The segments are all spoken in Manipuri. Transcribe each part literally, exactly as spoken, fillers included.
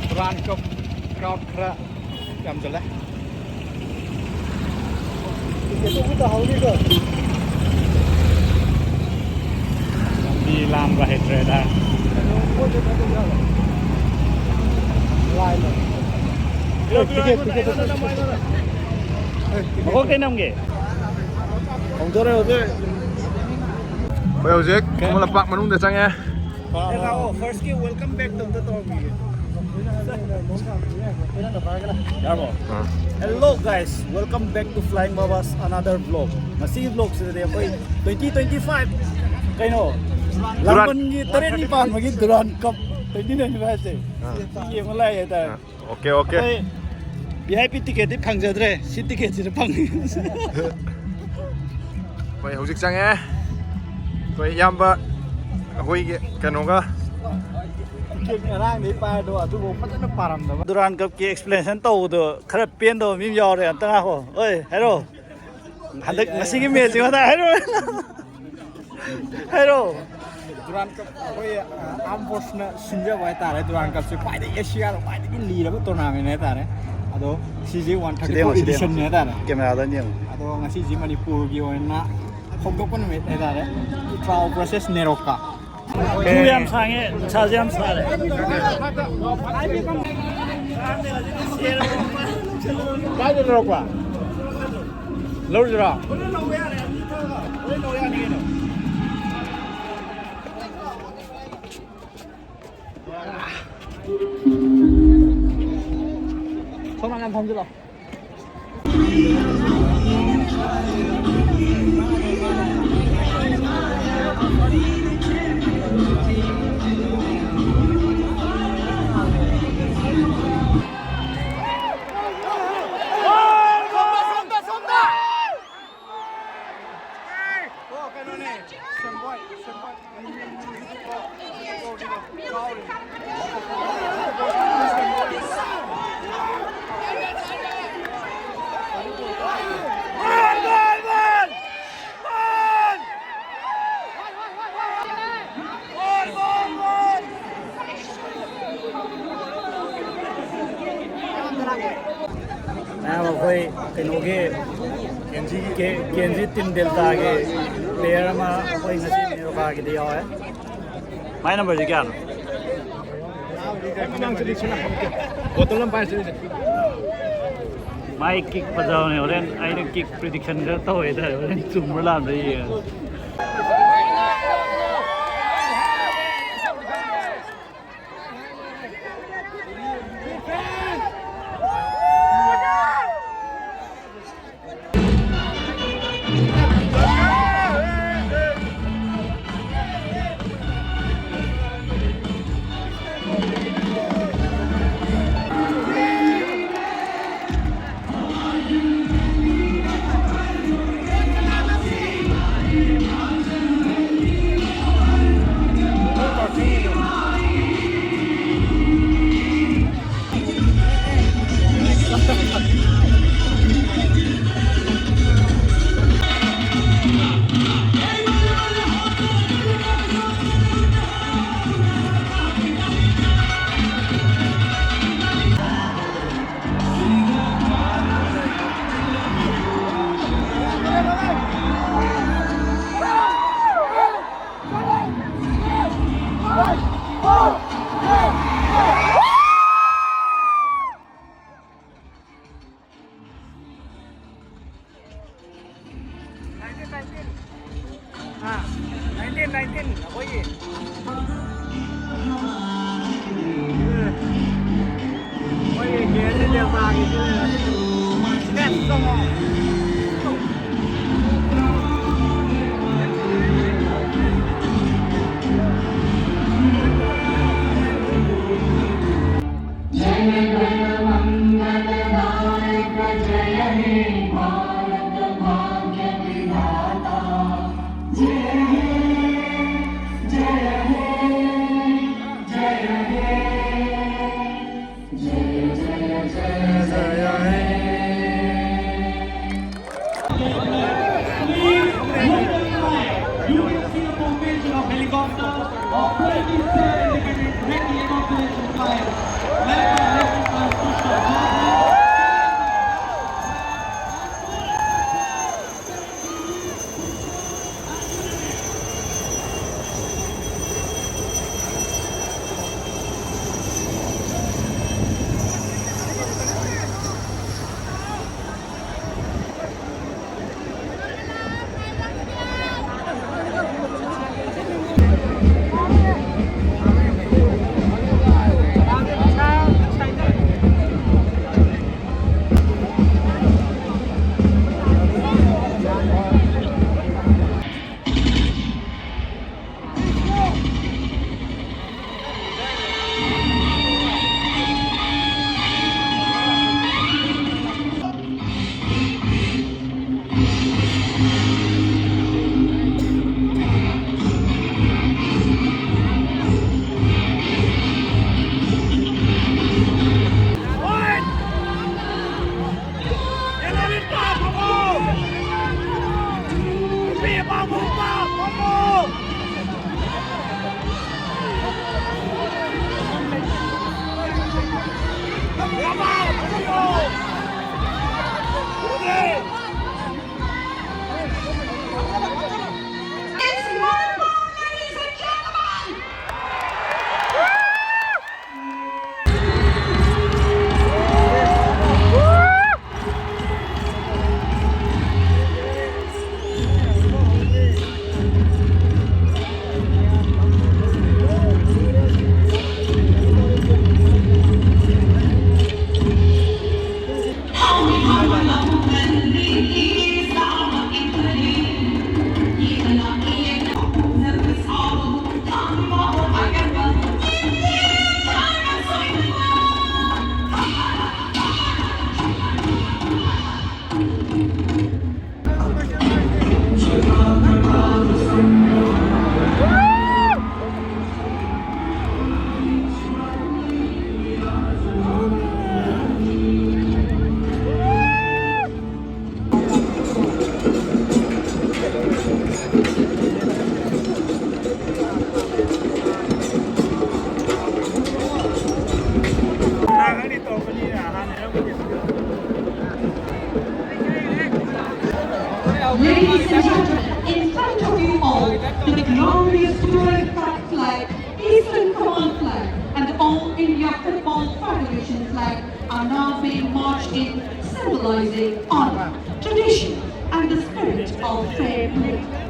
Duran Cup crowd ꯈꯔ ꯌꯥꯝꯁꯤꯜꯂꯦ꯫ ꯂꯝꯕꯤ ꯂꯥꯟꯕ ꯍꯩꯇ꯭ꯔꯦꯗ꯫ ꯃꯀꯣꯛꯇꯩ ꯅꯝꯒꯦ꯫ ꯍꯧꯗꯣꯔꯦ, ꯍꯧꯗꯣꯔꯦ꯫ ꯑꯩꯈꯣꯏ ꯍꯧꯖꯤꯛ ꯈꯨꯃꯟ ꯂꯝꯄꯥꯛ ꯃꯅꯨꯡꯗ ꯆꯪꯉꯦ꯫ ꯐꯥꯔꯁꯀꯤ welcome back ꯇꯧꯗ ꯇꯧꯔꯝꯃꯤꯒꯦ꯫ ꯌꯥꯔꯕꯣ? ꯑꯥ꯫ Hello guys, welcome back to Flying Babas another vlog. ꯉꯁꯤꯒꯤ vlogꯁꯤꯗꯗꯤ ꯑꯩꯈꯣꯏ twenty twenty five ꯀꯩꯅꯣ, ꯂꯥꯡꯕꯟꯒꯤ ꯇꯔꯦꯠꯅꯤ ꯄꯥꯟꯕꯒꯤ Duran Cup twenty twenty five ꯁꯦ꯫ ꯑꯥ꯫ ꯁꯤ ꯌꯦꯡꯕ ꯂꯥꯛꯑꯦ ꯍꯥꯏꯇꯥꯔꯦ꯫ ꯑꯥ꯫ Okay, okay. ꯑꯩꯈꯣꯏ V I P ticketꯇꯤ ꯐꯪꯖꯗ꯭ꯔꯦ, ꯁꯤ ticketꯁꯤꯗ ꯐꯪꯉꯤ꯫ ꯑꯩꯈꯣꯏ ꯍꯧꯖꯤꯛ ꯆꯪꯉꯦ꯫ ꯑꯩꯈꯣꯏ ꯏꯌꯥꯝꯕ ꯑꯩꯈꯣꯏꯒꯤ ꯀꯩꯅꯣꯒ꯫ Ticket ꯉꯔꯥꯡꯗꯩ ꯄꯥꯏꯔꯗꯣ ꯑꯗꯨꯐꯥꯎ ꯐꯖꯅ ꯄꯥꯔꯝꯗꯕ꯫ Duran Cupꯀꯤ explanation ꯇꯧꯕꯗꯣ ꯈꯔ ꯄꯦꯟꯗꯕ ꯃꯤ ꯑꯃ ꯌꯥꯎꯔꯦ, ꯑꯝꯇ ꯉꯥꯏꯈꯣ꯫ ꯑꯣꯏ, ꯍꯥꯏꯔꯣ꯫ ꯍꯟꯗꯛ ꯉꯁꯤꯒꯤ matchꯁꯤ ꯃꯇꯥꯡ ꯍꯥꯏꯔꯣ꯫ ꯍꯥꯏꯔꯣ꯫ Duran Cup ꯑꯩꯈꯣꯏ, ꯑ, armed forceꯅ ꯁꯤꯟꯖꯕ ꯍꯥꯏꯇꯥꯔꯦ꯫ Duran Cupꯁꯦ ꯈ꯭ꯋꯥꯏꯗꯒꯤ ꯑꯦꯁꯤꯌꯥꯗ ꯈ꯭ꯋꯥꯏꯗꯒꯤ ꯂꯤꯔꯕ tournamentꯅꯦ ꯍꯥꯏꯇꯥꯔꯦ꯫ ꯑꯗꯣ ꯁꯤꯁꯦ one thirty four editionꯅꯦ ꯍꯥꯏꯇꯥꯔꯦ꯫ Cameraꯗ ꯌꯦꯡꯉꯨ꯫ ꯑꯗꯣ ꯉꯁꯤꯁꯦ ꯃꯅꯤꯄꯨꯔꯒꯤ ꯑꯣꯏꯅ ꯍꯧꯗꯣꯛꯄ ꯅꯨꯃꯤꯠ ꯍꯥꯏꯇꯥꯔꯦ꯫ Crowd versus NEROCA꯫ ꯀ꯭ꯌꯨ ꯌꯥꯝ ꯁꯥꯡꯉꯦ, ꯅꯨꯡꯁꯥꯁꯦ ꯌꯥꯝ ꯁꯥꯔꯦ꯫ ꯀꯥꯏꯗ ꯂꯧꯔꯛꯄ? ꯂꯧꯔꯨꯁꯤꯔꯣ? ꯁꯣꯝ ꯅꯥꯀꯟ ꯐꯝꯁꯤꯜꯂꯣ꯫ ꯑꯣ, ꯀꯩꯅꯣꯅꯦ, ꯁꯦꯝꯕꯣꯏ, ꯁꯦꯝꯕꯣꯏ꯫ ꯑꯩꯈꯣꯏ ꯀꯩꯅꯣꯒꯤ ꯀꯦꯟꯖꯤ ꯇꯤꯝ ꯗꯦꯜꯇꯥꯒꯤ ꯄ꯭ꯂꯦꯌꯔ ꯑꯃ ꯑꯩꯈꯣꯏ ꯉꯁꯤ ꯅꯦꯔꯣꯀꯥꯒꯤꯗ ꯌꯥꯎꯔꯦ꯫ ꯃꯥꯏ ꯅꯝꯕꯔꯁꯤ ꯀꯌꯥꯅꯣ? ꯃꯥꯏ ꯀꯤꯛ ꯐꯖꯕꯅꯦ꯫ ꯍꯣꯔꯦꯟ ꯑꯩꯅ ꯀꯤꯛ ꯄ꯭ꯔꯤꯗꯤꯛꯁꯟ ꯈꯔ ꯇꯧꯋꯦ ꯍꯥꯏꯇꯥꯔꯦ꯫ ꯍꯣꯔꯦꯟ ꯆꯨꯝꯕ꯭ꯔꯥ ꯂꯥꯟꯕ꯭ꯔꯥ ꯌꯦꯡꯉꯒꯦ꯫ symbolizing honor, tradition, and the spirit of fair play.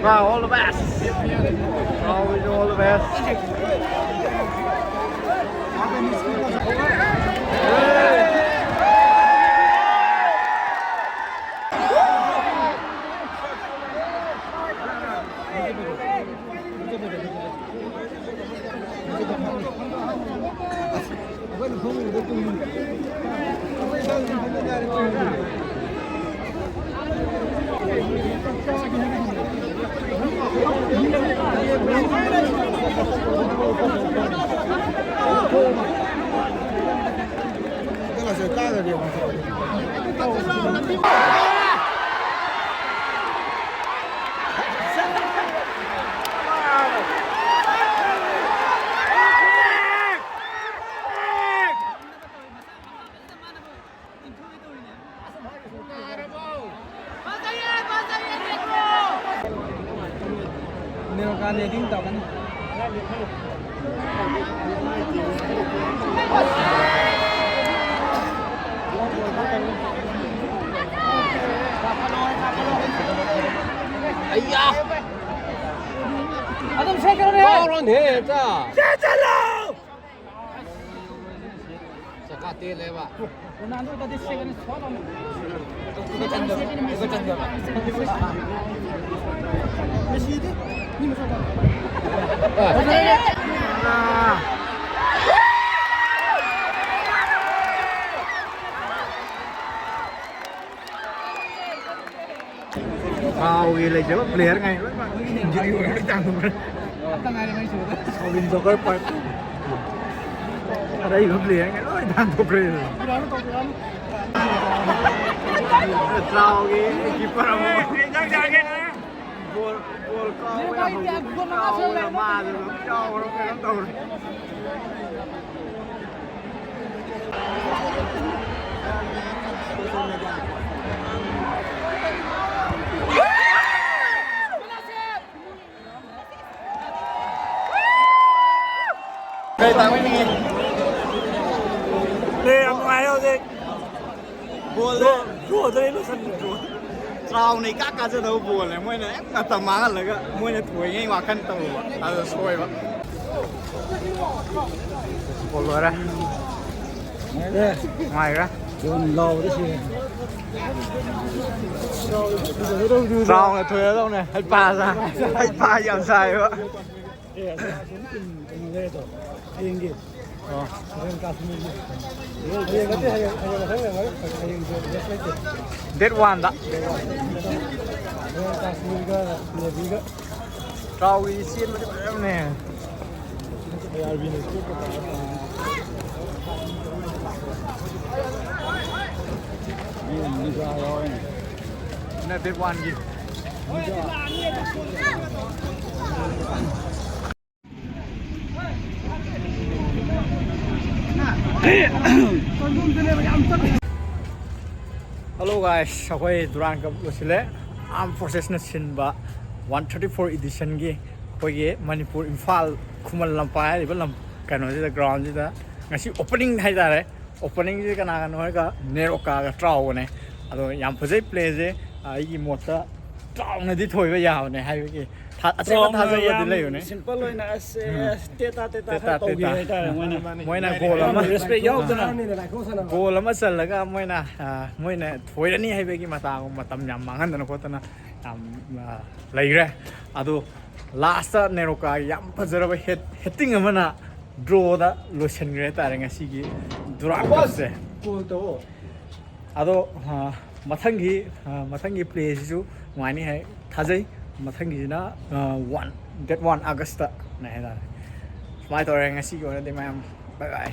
All the best. Always all the best. ꯀꯥꯟꯗ ꯑꯦꯗꯤꯡ ꯇꯧꯒꯅꯤ꯫ ꯑꯩꯌꯥ! ꯑꯗꯨꯝ ꯁꯦꯠꯈ꯭ꯔꯣꯅꯦ꯫ ꯀꯥꯎꯔꯣꯅꯦ ꯍꯦꯛꯇ꯫ ꯁꯦꯠꯆꯜꯂꯣ! ꯆꯀꯥ ꯇꯦꯜꯂꯦꯕ꯫ ꯔꯣꯅꯥꯜꯗꯣꯗꯗꯤ ꯁꯦꯠꯀꯅꯤ ꯁꯣꯠꯂꯣꯅꯦ꯫ ꯃꯦꯁꯤꯗꯤ ꯃꯤ ꯃꯁꯛ ꯈꯪ- ꯊꯥꯎꯒꯤ ꯂꯩꯖꯕ player ꯉꯩ ꯂꯣꯏꯅꯃꯛ injury ꯑꯣꯏꯔ ꯂꯣꯏ ꯇꯥꯟꯊꯣꯛꯈ꯭ꯔꯦ꯫ ꯑꯝꯇ ꯉꯥꯏꯔꯦ ꯃꯩ ꯆꯨꯕꯗ꯫ ꯁꯣꯂꯤꯟ ꯖꯣꯀꯔ ꯄꯥꯔꯠ ꯇꯨ꯫ ꯑꯔꯩꯕ player ꯉꯩ ꯂꯣꯏ ꯇꯥꯟꯊꯣꯛꯈ꯭ꯔꯦ꯫ ꯇ꯭ꯔꯥꯎꯒꯤ keeper ꯑꯃ꯫ ꯒꯣꯜ, ꯒꯣꯜ ꯀꯥꯎꯋꯦ ꯍꯧꯖꯤꯛ꯫ ꯀꯥꯎꯋꯦ, ꯃꯥꯁꯨ ꯑꯗꯨꯝ ꯌꯥꯎꯕ꯭ꯔꯥ ꯀꯩꯅꯣꯝ ꯇꯧꯔꯦ꯫ ꯀꯩ ꯇꯥꯛꯄꯤꯅꯤꯡꯉꯤ? ꯄ꯭ꯂꯦ ꯌꯥꯝ ꯅꯨꯡꯉꯥꯏꯔꯦ ꯍꯧꯖꯤꯛ꯫ ꯕꯣꯜꯗꯣ ꯗ꯭ꯔꯣꯗ ꯂꯣꯏꯁꯟꯈ꯭ꯔꯦ꯫ ꯗ꯭ꯔꯣ꯫ ꯇ꯭ꯔꯥꯎꯅ ꯏꯀꯥ ꯀꯥꯖꯗꯕ ꯕꯣꯜꯅꯦ꯫ ꯃꯣꯏꯅ ꯍꯦꯛ ꯃꯇꯝ ꯃꯥꯡꯍꯜꯂꯒ ꯃꯣꯏꯅ ꯊꯣꯏꯉꯩ ꯋꯥꯈꯜ ꯇꯧꯔꯨꯕ꯫ ꯑꯗꯨꯗ ꯁꯣꯏꯕ꯫ ꯕꯣꯜ ꯂꯣꯏꯔꯦ꯫ ꯅꯨꯡꯉꯥꯏꯈ꯭ꯔꯦ꯫ ꯕꯣꯜ ꯂꯥꯎꯕꯗ ꯁꯤꯔꯦ꯫ ꯇ꯭ꯔꯥꯎꯅ ꯊꯣꯏꯔꯗꯧꯅꯦ꯫ ꯍꯩꯄꯥ ꯁꯥ-, ꯍꯩꯄꯥ ꯌꯥꯝ ꯁꯥꯏꯕ꯫ ꯑꯦ, ꯑꯗꯣ ꯑꯁꯣꯝ ꯇꯤꯝ ꯀꯩꯅꯣ ꯂꯩꯔꯦꯗꯣ, ꯍꯌꯦꯡꯒꯤ꯫ ꯑꯣ꯫ ꯍꯌꯦꯡ ꯀꯥꯁꯃꯤꯔꯒꯤ꯫ ꯍꯌꯦꯡ ꯅꯠꯇꯦ, ꯍꯌꯦꯡ, ꯍꯌꯦꯡ ꯃꯊꯪ ꯂꯩꯔꯝꯒꯅꯤ꯫ ꯍꯌꯦꯡꯁꯦ ꯔꯦꯁ ꯂꯩꯇꯦ꯫ Date one ꯗ꯫ ꯍꯌꯦꯡ ꯀꯥꯁꯃꯤꯔꯒ ꯅꯦꯚꯤꯒ꯫ ꯇ꯭ꯔꯥꯎꯒꯤ ꯆꯦꯟꯕꯗꯤ ꯐꯖꯕꯅꯦ꯫ ꯑꯥꯔꯕꯤꯅ ꯏꯁꯄꯣꯔꯠꯀ ꯇꯧꯔꯒ ꯇꯧꯔꯤ꯫ ꯌꯦꯟ ꯃꯆꯥ ꯌꯥꯎꯔꯦꯅꯦ꯫ ꯅꯠꯇꯦ, ꯋꯥꯟꯒꯤ꯫ Hello guys, ꯑꯩꯈꯣꯏ ꯗꯨꯔꯥꯟ ꯀꯞ ꯂꯣꯏꯁꯤꯜꯂꯦ꯫ Armed Forces ꯅ ꯁꯤꯟꯕ ꯋꯥꯟ ꯊꯥꯔꯇꯤ ꯐꯣꯔ ꯏꯗꯤꯁꯟꯒꯤ ꯑꯩꯈꯣꯏꯒꯤ ꯃꯅꯤꯄꯨꯔ ꯏꯝꯐꯥꯜ ꯈꯨꯃꯟ ꯂꯝꯄꯥꯛ ꯍꯥꯏꯔꯤꯕ ꯂꯝ ꯀꯩꯅꯣꯁꯤꯗ, ꯒ꯭ꯔꯥꯎꯟꯁꯤꯗ ꯉꯁꯤ ꯑꯣꯄꯅꯤꯡ ꯍꯥꯏꯇꯥꯔꯦ꯫ ꯑꯣꯄꯅꯤꯡꯁꯤ ꯀꯅꯥ ꯀꯅꯥꯅꯣ ꯍꯥꯏꯔꯒ ꯅꯦꯔꯣꯀꯥꯒ ꯇ꯭ꯔꯥꯎꯒꯅꯦ꯫ ꯑꯗꯣ ꯌꯥꯝ ꯐꯖꯩ ꯄ꯭ꯂꯦꯁꯦ꯫ ꯑꯩꯒꯤ ꯃꯣꯠꯇ ꯇ꯭ꯔꯥꯎꯅꯗꯤ ꯊꯣꯏꯕ ꯌꯥꯕꯅꯦ ꯍꯥꯏꯕꯒꯤ ꯊꯥ-, ꯑꯆꯦꯠꯄ ꯊꯥꯖꯕꯗꯤ ꯂꯩꯕꯅꯦ꯫ ꯁꯤꯝꯄꯜ ꯑꯣꯏꯅ ꯑꯁ, ꯎꯝ꯫ ꯑꯁ, ꯇꯦꯇꯥ ꯇꯦꯇꯥ ꯇꯦꯇꯥ ꯈꯔ ꯇꯧꯈꯤ ꯇꯦꯇꯥ꯫ ꯍꯥꯏꯇꯥꯔꯦ ꯃꯣꯏꯅ꯫ ꯃꯣꯏꯅ ꯒꯣꯜ ꯑꯃ ꯔꯦꯁꯄꯦꯛ ꯌꯥꯎꯗꯅ꯫ ꯒꯣꯜ ꯑꯃ ꯆꯜꯂꯒ ꯃꯣꯏꯅ, ꯑ, ꯃꯣꯏꯅ ꯊꯣꯏꯔꯅꯤ ꯍꯥꯏꯕꯒꯤ ꯃꯇꯥꯒꯨꯝ ꯃꯇꯝ ꯌꯥꯝ ꯃꯥꯡꯍꯟꯗꯅ ꯈꯣꯠꯇꯅ ꯌꯥꯝ, ꯑ, ꯂꯩꯈ꯭ꯔꯦ꯫ ꯑꯗꯣ ꯂꯥꯁꯇ ꯅꯦꯔꯣꯀꯥꯒꯤ ꯌꯥꯝ ꯐꯖꯔꯕ ꯍꯦꯠ-, ꯍꯦꯠꯇꯤꯡ ꯑꯃꯅ ꯗ꯭ꯔꯣꯗ ꯂꯣꯏꯁꯤꯟꯈ꯭ꯔꯦ ꯍꯥꯏꯇꯥꯔꯦ ꯉꯁꯤꯒꯤ ꯗꯨꯔꯥꯟ ꯀꯞꯁꯦ꯫ ꯀꯣꯜ ꯇꯧꯑꯣ꯫ ꯑꯗꯣ, ꯑ, ꯃꯊꯪꯒꯤ, ꯑ, ꯃꯊꯪꯒꯤ ꯄ꯭ꯂꯦꯁꯤꯁꯨ ꯅꯨꯡꯉꯥꯏꯅꯤ ꯍꯥꯏ ꯊꯥꯖꯩ꯫ ꯃꯊꯪꯒꯤꯁꯤꯅ, ꯑ, ꯋꯥꯟ, ꯗꯦꯠ ꯋꯥꯟ ꯑꯥꯒꯁꯇꯅꯦ ꯍꯥꯏꯇꯥꯔꯦ꯫ ꯁꯨꯃꯥꯏꯅ ꯇꯧꯔꯦ ꯉꯁꯤꯒꯤ ꯑꯣꯏꯅꯗꯤ ꯃꯌꯥꯝ꯫ ꯕꯥꯏ ꯕꯥꯏ꯫